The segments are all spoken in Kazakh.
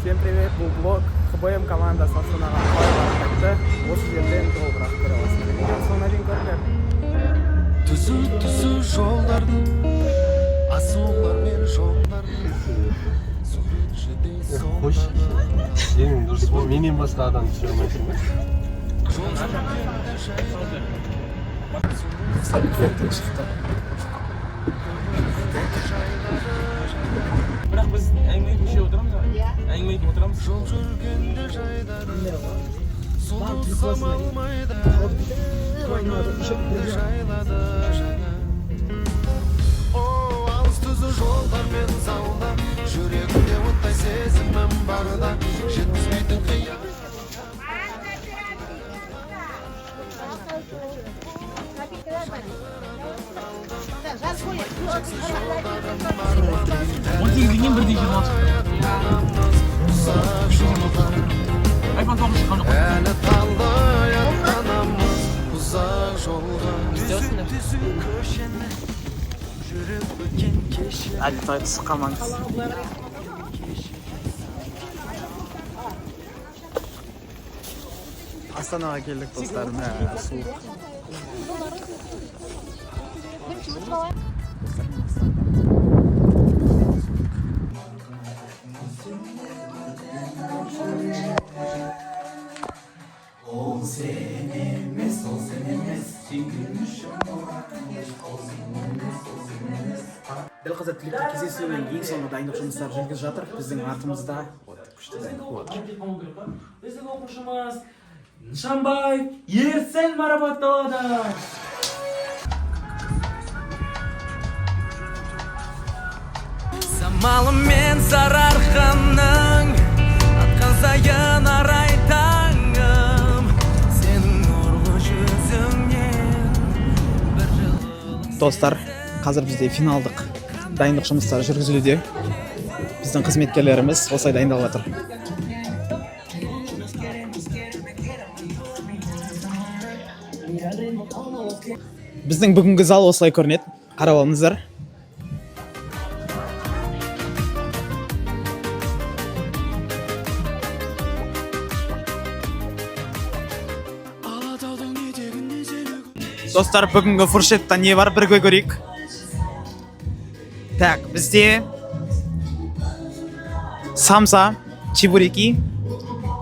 Всем привет, бұл блог. ХБМ командасы Астанаға қалай барып қайтты? Осы жерден толығырақ көре аласыңдар. Видеоның соңына дейін көріңдер. Түзу, түзу жолдарды, асулар мен жолдарды суретшідей. Қойшы, сенің дұрыс қой, менен басқа адам түсіре алмайсың ба? Жол жүргенде жайлы. Шықты. Бірақ біз әңгіме айтып үшеу отырамыз ғой. Иә. Әңгіме айтып отырамыз. Жол жүргенде жайдары, сұлу самалмайды, көңілімді жайлады жаңа. О, алыс түзу жолдар мен зауда, жүрегімде оттай сезімім барда, жеткізбейтін қиял. 10 теңгеден бірдей 20 шықты. Айфон 9 шыққан жоқ. Әлі талай аттанамыз ұзақ жолға. Түзу көшені жүріп өткен кеше. Әлі той түсіп қалмаңыз. Астанаға келдік, достар, мә, суық. Достар, мен Астанада. Дәл қазір түлектер кездесуінің ең соңғы дайындық жұмыстары жүргізіп жатыр. Біздің артымызда вот күшті дайындық болып жатыр. Біздің оқушымыз Нышанбаев Ерсін марапатталады. Самалымен Сарыарқаның атқан сайын арай таңым, сенің нұрлы жүзіңнен бір жылы. Достар, қазір бізде финалдық дайындық жұмыстары жүргізілуде. Біздің қызметкерлеріміз осылай дайындалып жатыр. Біздің бүгінгі зал осылай көрінеді. Қарап алыңыздар. Алатаудың етегінде сені. Достар, бүгінгі фуршетта не бар, бірге көрейік. Так, бізде самса, чебуреки,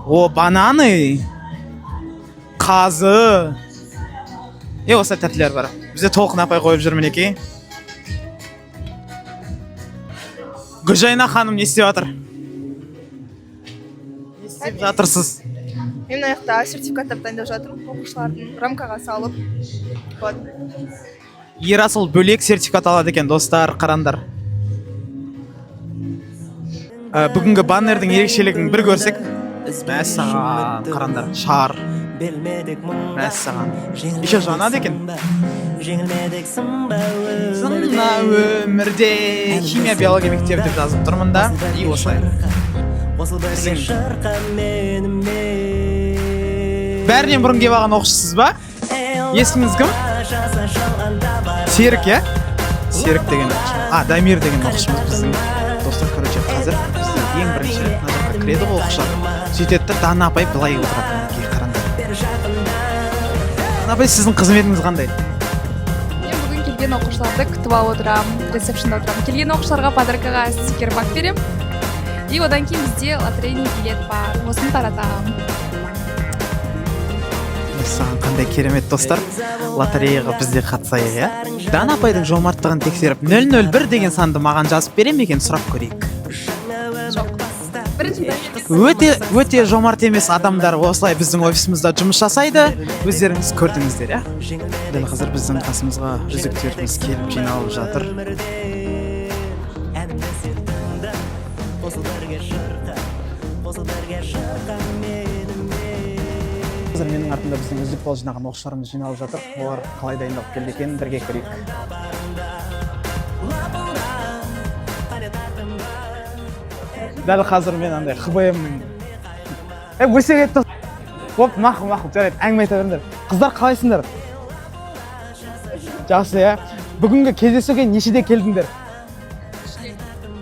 о, бананы, қазы. Е, осылай тәттілер бар. Бізде Толқын апай қойып жүр, мінекей. Гүлжайна ханым не істеп жатыр? Не істеп жатырсыз? Мен мына жақта сертификаттар дайындап жатырмын оқушылардың, рамкаға салып, вот. Ерасыл бөлек сертификат алады екен, достар, қараңдар. Бүгінгі баннердің ерекшелігін бір көрсек. Мәссаған, қараңдар, шар. Мәссаған. Еще жанады екен. Жеңілмедік сынба. Сынна өмірде, химия биология мектебі деп жазып тұрмын да. И осылай. Қосыл бірге шырқа менімен. Бәрінен бұрын келіп алған оқушысыз ба? Есіміңіз кім? Серік, иә? Серік деген оқушы. А, Дамир деген оқушымыз біздің. Достар, короче, қазір бізде ең бірінші мына жаққа кіреді ғой оқушылар. Сөйтеді да, Дана апай былай отырады. Мінекей, қараңдар. Дана апай, сіздің қызметіңіз қандай? Мен бүгін келген оқушыларды күтіп алып отырамын, ресепшнда отырамын. Келген оқушыларға подаркаға стикер пак беремін. И одан кейін бізде лотерейный билет бар, осыны таратамын. Мәссаған, қандай керемет, достар! Лотереяға біз де қатысайық, иә? Дана апайдың жомарттығын тексеріп, 001 деген санды маған жазып бере ме екен, сұрап көрейік. Жоқ, бірінші. Өте өте жомарт емес адамдар осылай біздің офисімізде жұмыс жасайды, өздеріңіз көрдіңіздер, иә? Дәл қазір біздің қасымызға үздіктеріміз келіп жиналып жатыр. Әнімді сен тыңда, қосыл бірге шырқа, қосыл бірге шырқа менімен. Қазір менің артымда біздің үздік балл жинаған оқушыларымыз жиналып жатыр. Олар қалай дайындалып келді екен, бірге көрейік. Қане тартынба. Дәл қазір мен андай ХБМ-нің, е, өсе кетті. Оп, мақұл, мақұл, жарайды, әңгіме айта беріңдер. Қыздар, қалайсыңдар? Жақсы, иә? Бүгінгі кездесуге нешеде келдіңдер?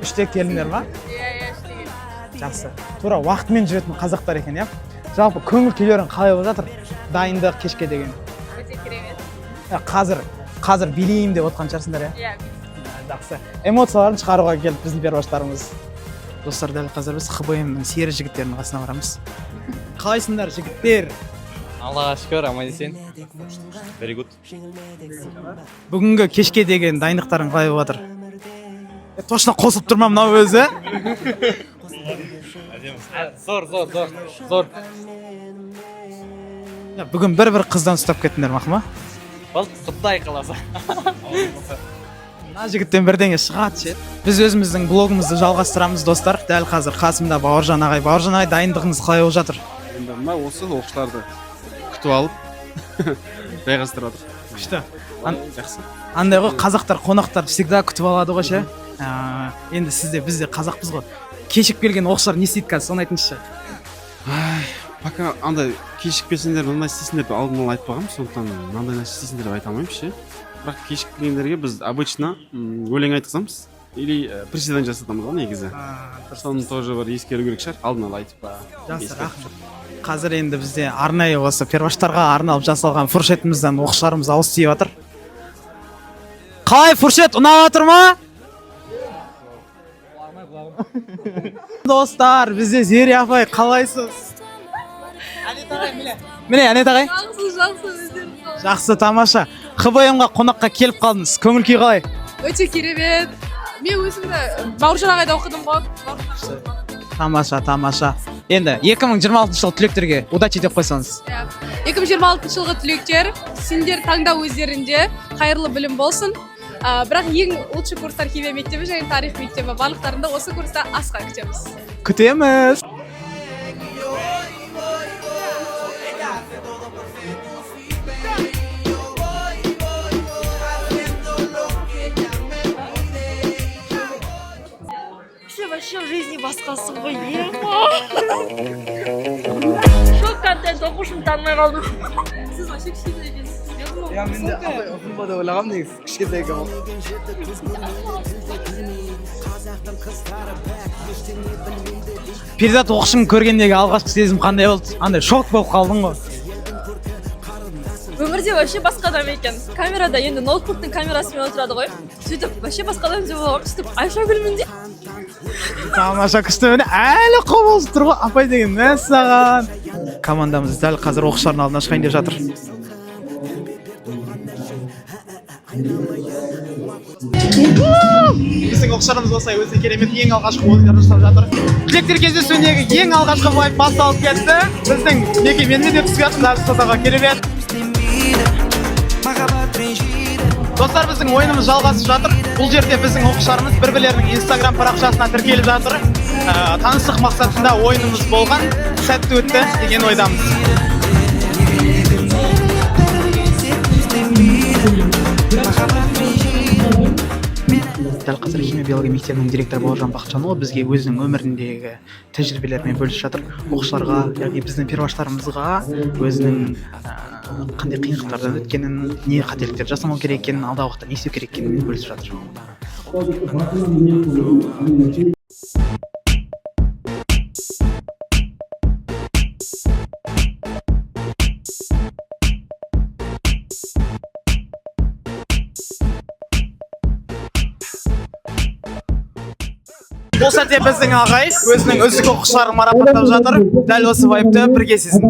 3-те келдіңдер ма? Иә, 3-те. Жақсы, тура уақытымен жүретін қазақтар екен, иә. Жалпы көңіл күйлерің қалай болып жатыр, дайындық кешке деген? Өте керемет. Қазір билеймін деп отқан шығарсыңдар, иә? Иә. Жақсы, эмоцияларын шығаруға келді біздің перваштарымыз. Достар, дәл қазір біз ХБМ-нің сері жігіттерінің қасына барамыз. Қалайсыңдар, жігіттер? Аллаға шүкір, аман есен. Very good. Бүгінгі кешке деген дайындықтарың қалай болып жатыр? Точно қосылып тұр ма мынау өзі? Зор, зор, зор, зор. Бүгін бір бір қыздан ұстап кеттіңдер, мақұл ма? Болды, құдай қаласа. Мына жігіттен бірдеңе шығады ше. Біз өзіміздің блогымызды жалғастырамыз, достар. Дәл қазір қасымда Бауыржан ағай. Бауыржан ағай, дайындығыңыз қалай болып жатыр? Енді мына осы оқушыларды күтіп алып, жайғастырып жатыр. Күшті. Жақсы. Андай ғой, қазақтар қонақтарды всегда күтіп алады ғой ше. Енді сіз де, біз де қазақпыз ғой. Кешігіп келген оқушылар не істейді қазір, соны айтыңызшы. Ай, пока андай кешікпесеңдер, мынандай істейсіңдер деп алдын ала айтпағанмын, сондықтан мынандай нәрсе істейсіңдер деп айта алмаймын ше. Бірақ кешігіп келгендерге біз обычно өлең айтқызамыз или приседание жасатамыз ғой негізі. Соны тоже бір ескеру керек шығар, алдын ала айтып па. Жақсы, рахмет. Қазір енді бізде арнайы осы перваштарға арналып жасалған фуршетімізден оқушыларымыз ауыз тиіп жатыр. Қалай, фуршет ұнап жатыр ма? Достар, бізде Зере апай, қалайсыз? Әнет ағай, міне. Міне, Әнет ағай. Жақсы, жақсы, өздеріңіз қалай? Жақсы, тамаша. ХБМ-ға қонаққа келіп қалдыңыз. Көңіл күй қалай? Өте керемет. Мен өзімді Бауыржан ағайда оқыдым ғой. Бауыржан ағай. Тамаша, тамаша. Енді 2026 жыл түлектерге удачи деп қойсаңыз. Иә. 2026 жылғы түлектер, сендер таңдау өздерінде, қайырлы білім болсын. Бірақ ең лучший курстар химия мектебі және тарих мектебі. Барлықтарында осы курста асқа күтеміз. Күтеміз. Сен вообще в жизни басқасың ғой, Шок контент, оқушым танымай қалдым. Сіз вообще кішкентай екенсіз. Я мен де апай ұзын ба деп ойлағанмын негізі, кішкентай екен ғой. Перизат, оқушың көргендегі алғашқы сезім қандай болды? Андай шок болып қалдың ғой. Өмірде вообще басқа адам екен. Камерада енді ноутбуктың камерасымен отырады ғой. Сөйтіп вообще басқа адам деп ойлағанмын. Сөйтіп Айшагүлмін дейді. Тамаша, күшті. Міне, әлі қобалжып тұр ғой апай деген, мәссаған. Командамыз дәл қазір оқушылардың алдына шығайын деп жатыр. Біздің оқушыларымыз осылай өте керемет ең алғашқы ойындарын жасап жатыр. Түлектер кездесуіндегі ең алғашқы вайп басталып кетті. Біздің мекеменің де түсіп жатыр жарыс жасауға, керемет. Достар, біздің ойынымыз жалғасып жатыр. Бұл жерде біздің оқушыларымыз бір бірлерінің инстаграм парақшасына тіркеліп жатыр. Таныстық мақсатында ойынымыз болған, сәтті өтті деген ойдамыз. Дәл қазір химия биология мектебінің директоры Бауыржан Бақытжанұлы бізге өзінің өміріндегі тәжірибелерімен бөлісіп жатыр. Оқушыларға, яғни біздің перваштарымызға өзінің қандай қиындықтардан өткенін, не қателіктер жасамау керек екенін, алдағы уақытта не істеу керек екенін бөлісіп жатыр. Бұл сәтте біздің ағай өзінің үздік оқушыларын марапаттап жатыр. Дәл осы вайпты бірге сезін.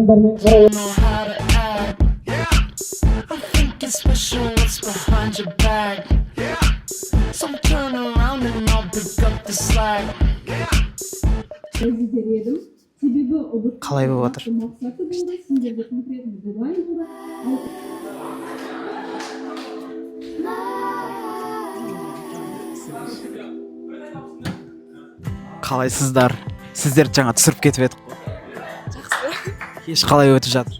Thinking special what's behind your back. So turn around and I'll pick up the slack. Қалай болып жатыр? Қалайсыздар? Сіздерді жаңа түсіріп кетіп едік қой. Жақсы. Кеш қалай өтіп жатыр?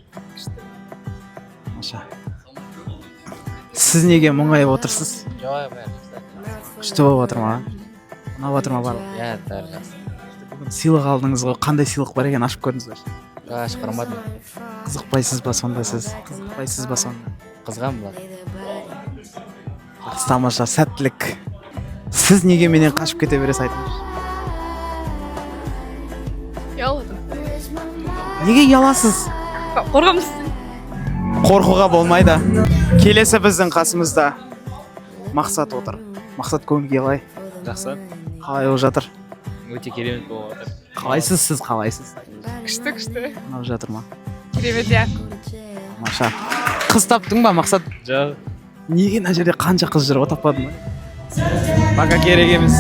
Тамаша. Сіз неге мұңайып отырсыз? Жоқ, бәрі жақсы. Күшті болып жатыр ма? Ұнап жатыр ма барлығы? Иә, бәрі жақсы. Бүгін сыйлық алдыңыз ғой, қандай сыйлық бар екен, ашып көрдіңіз бе? Жоқ, ашып қарамадым. Қызықпайсыз ба сонда сіз? Қызықпайсыз ба сонда? Қызған бұлар. Жақсы, тамаша, сәттілік. Сіз неге менен қашып кете бересіз, айтыңызшы? Ұялып отырмын. Неге ұяласыз? Қорқамын сізден. Қорқуға болмайды. Келесі біздің қасымызда Мақсат отыр. Мақсат, көңіл күй қалай? Жақсы. Қалай болып жатыр? Өте керемет болып жатыр. Қалайсыз, сіз қалайсыз? Күшті, күшті. Ұнап жатыр ма? Керемет, иә. Тамаша. Қыз таптың ба, Мақсат? Жоқ. Неге? Мына жерде қанша қыз жүр ғой, таппадың ба? Пока керек емес.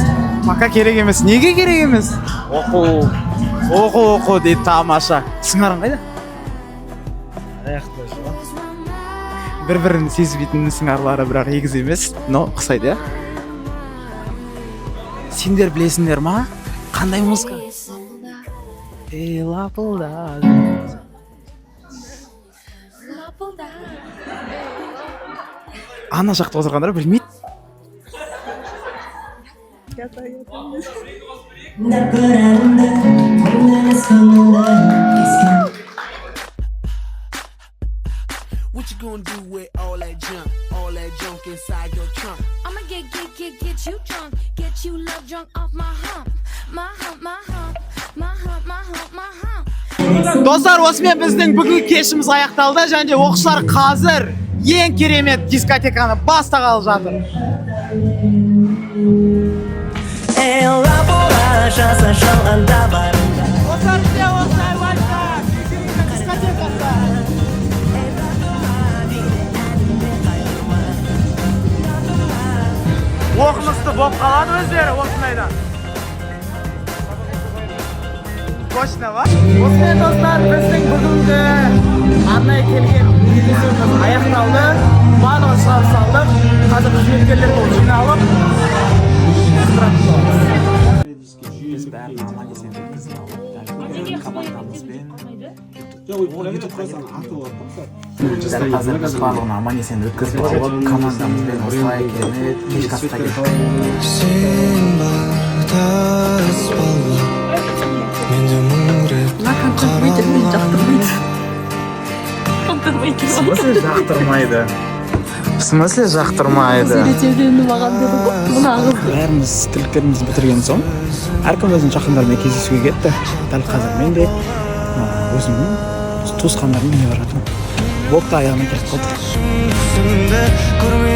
Пока керек емес. Неге керек емес? Оқу. Оқу, оқу дейді. Тамаша. Сыңарың қайда? Бір бірін сезбейтін сыңарлары, бірақ егіз емес, но ұқсайды, иә. Сендер білесіңдер ма, қандай музыка? Ей, лапылда. Лапылда. Ана жақта отырғандар білмейді. Тыңдап көр әнімді, мұңды емес көңілді ескі. What you gonna do with all that junk? All that junk inside your trunk? I'ma get you drunk. Get you love drunk off my hump. My hump, my hump. My hump, my hump, my hump. Достар, осымен біздің бүгінгі кешіміз аяқталды және де оқушылар қазір ең керемет дискотеканы бастағалы жатыр. Ей, лапылда, жаса жалғанда барында. Достар, бізде осылай дискотекасы. Ей, татыма, биле әніме қайғырма. Оқымысты болып қалады өздері осындайда. Точно ма? Осымен, достар, біздің бүгінгі арнайы келген кездесуіміз аяқталды. Барлығын шығарып салдық. Қазір қызметкерлер болып жиналып сұрап боламыз. Біз бәрін аман есен өткізіп алып, дәл командамызбен. Дәл қазір біз барлығын аман есен өткізіп алып, командамызбен осылай керемет кешкі асқа кеттік. Сен бар тас бала, менде мың рет. Мына контент мейкер мені жақтырмайды. Контент мейкер. В смысле жақтырмайды? В смысле жақтырмайды? Үйретемін маған деді ғой мына қыз. Бәріміз тірліктерімізді бітірген соң, әркім өзінің жақындарымен кездесуге кетті. Дәл қазір мен де өзімнің туысқандарымның үйіне бара жатырмын. Влог та аяғына келіп қалды. Түсімді көрмей.